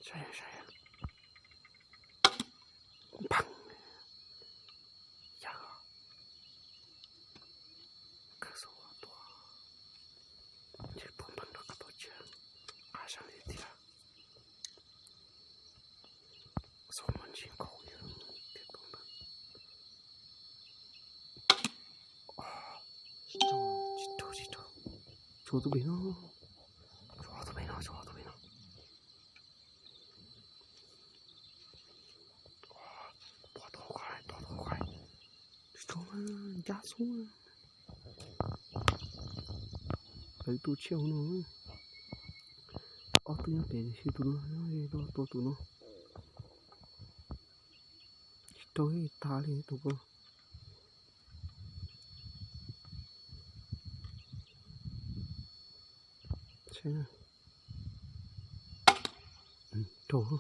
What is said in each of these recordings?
Saib, saib. Npam. Yog. Kawg xub tua. Ntshe tua npam rau qab tua tsiaj, qab sab li tiag. Xub muaj ntsis nkaus yog thiaj tua npam. Tsis raug, tsis raug. Tshuav tus pem no, tshuav tus pem no, tshuav tus pem no. Pov tau qab, pov tau qab. Tsis raug, ncaj xub. Lawv tua tsiaj hauv no. Ob tug nyob pem, tus no nyob, tua tus no. Tsis raug, tag li tus ko. Raug,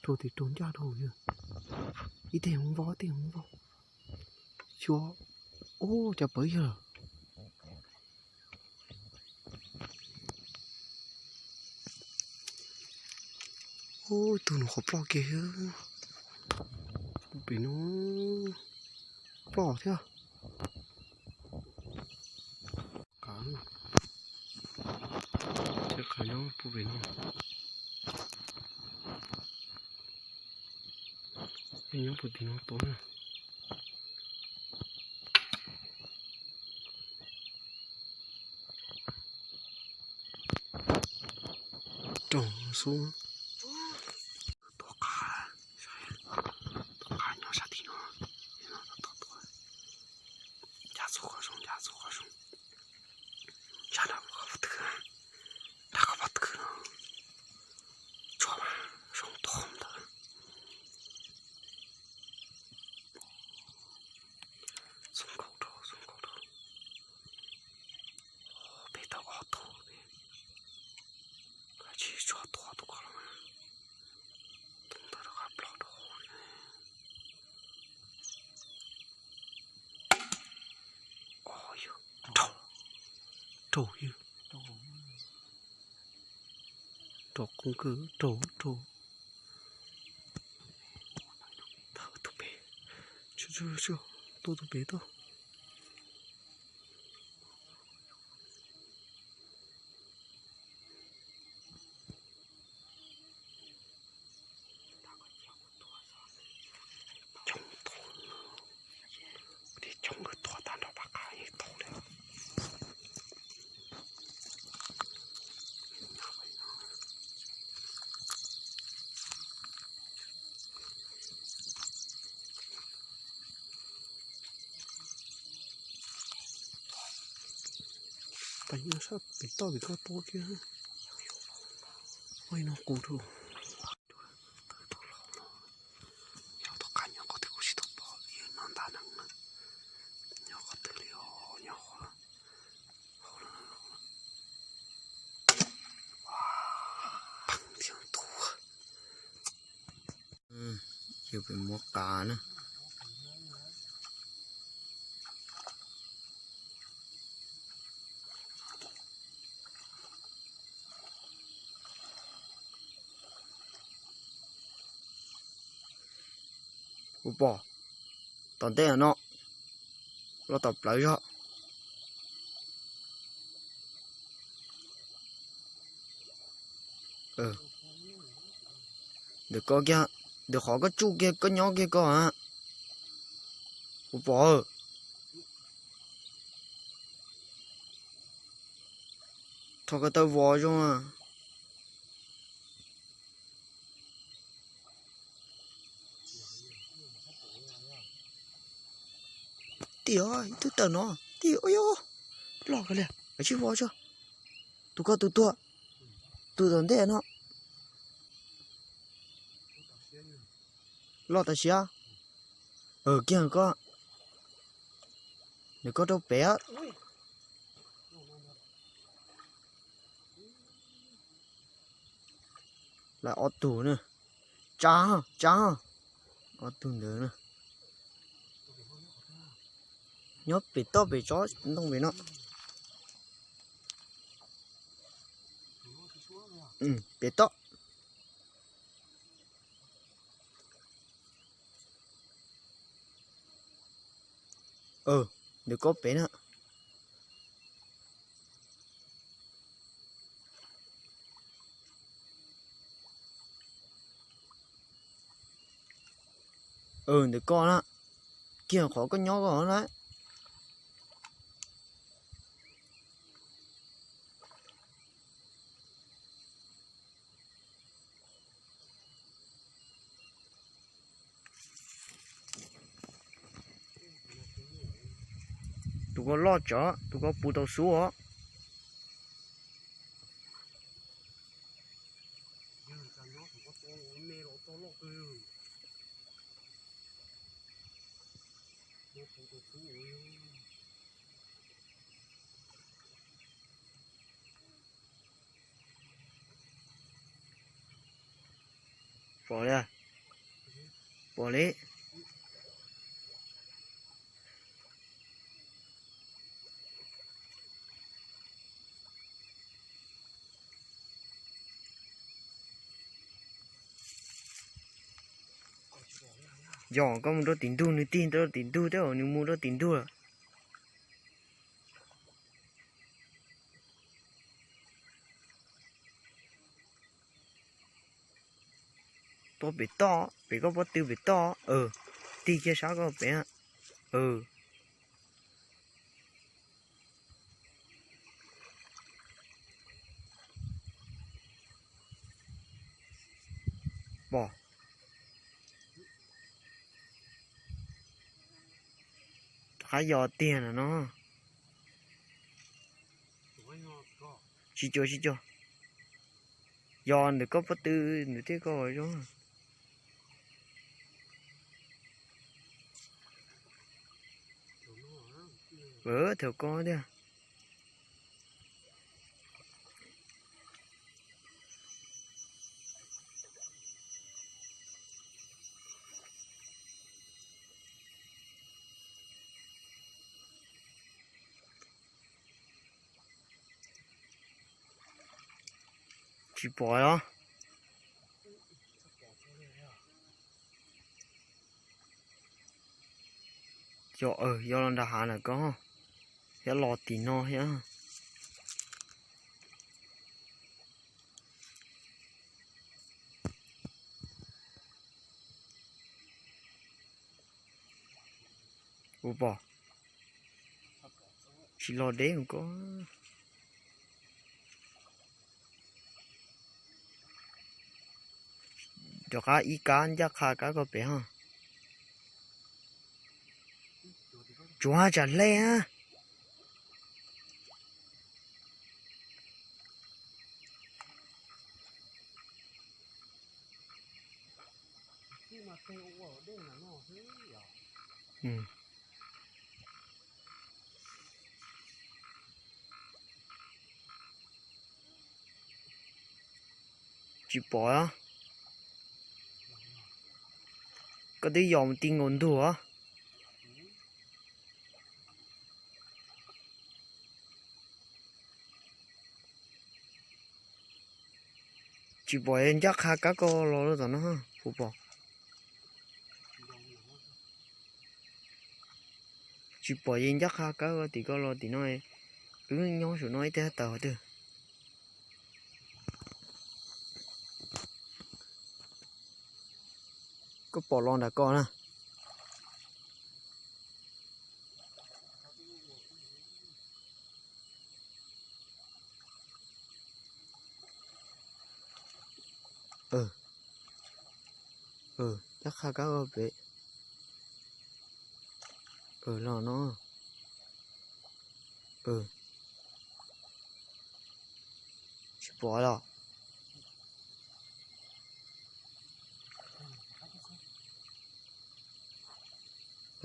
raug tes raug ncaj dhau yog. Ib teg hmoov vau, ib teg hmoov vau. Xyov, ub, cas pawv yawg lawm. Ub, tug nws qhuav ploj kiag. Pem no ploj thiab. Qav, qav nyob puag pem no. Nyob puag tim no tuaj na. Raug xub. Tua qav, tua qav nyob sab tim no. Ncaj txhua qhov zoo, ncaj txhua qhov zoo. Ncaj nram qhov pob tw, nram qhov pob tw no. Tshuav mas zoo tag ntawd. Zoo nkauj rau, zoo nkauj rau. Peb tau ob tug, kav tsij tsuag tuag tus ko los mas. Tus ntawd rov qab ploj rau hauv. Raug, raug yawg. Raug qoob kawg, raug, raug. Tus pem, tua tus pem tau. Coob tuag, coob tuag tag nrho pab qab yeej tau li. Pab nyob sab pem toj pem ko tua kiag. Ua no qus rau. Yog tus qab nyob qhov twg kuv tsis tau pom, yog no ntag neeg na. Nyob qhov twg li os, nyob qhov, hauv no. Pheej thiab tus. Yog pem muab qav na. Kuv pom tom ntej no, loj tom plawv zog. Ntawm ko kiag, ntawm qhov koj tsuj kiag koj nyob kiag ko a. Kuv pom. Thov ko taw vos zoo a. Tiag, ib tug tawm no, tiag, ua yog loj kawg li, kav tsij vov tso. Tus ko tus tuag, tus tom ntej no. Loj tam sim. Kiag ko, nws ko rau pem. Lawv ob tug na, tsa, tsa, ob tug ntawd na. Nyob pem toj pem tsob ntoo pem no. Pem toj. Ntawm koj pem na. Ntawm koj na, kiag qhov koj nyob koj na. Tus ko loj tsawv, tus ko puv tau xub os. Pom li, pom li. Yog koj mus rau tim ntug, nws tig rau tim ntug thiab, nws mus rau tim ntug lawm. Tuaj pem toj, pem koj pob tw pem toj. Tig kiag sab koj pem. Pom. Rov qab yos tiag na no. Tsis cuag, tsis cuag. Yos ntawm koj pob tw ntawm thiab koj zoo. Thaum koj tiag. Tsis pom os. Yog, yog los nram hav na koj, thiab los tim no thiab. Ua pom, tsis los deb koj. Rov qab ib kab ncaj qha kab koj pem ho. Tsuav tsam hle a. Tsis pom. Koj twb yos mus ti nkaus ntug os. Tsis pom ncaj qha kab koj los rau tom no, puas pom? Tsis pom yeej ncaj qha kab tim koj los tim no, wb nyob saum no ib teg taws twg. Koj pom los nram koj na. Ncaj qha kab pem. Los no. Tsis pom los.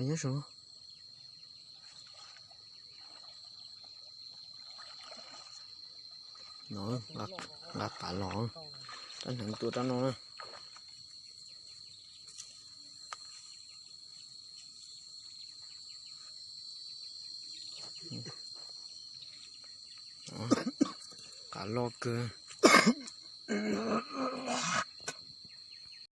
Nyob saum no. No, nqa qav los, rab hneev tuaj rab no na. Qav loj kawg.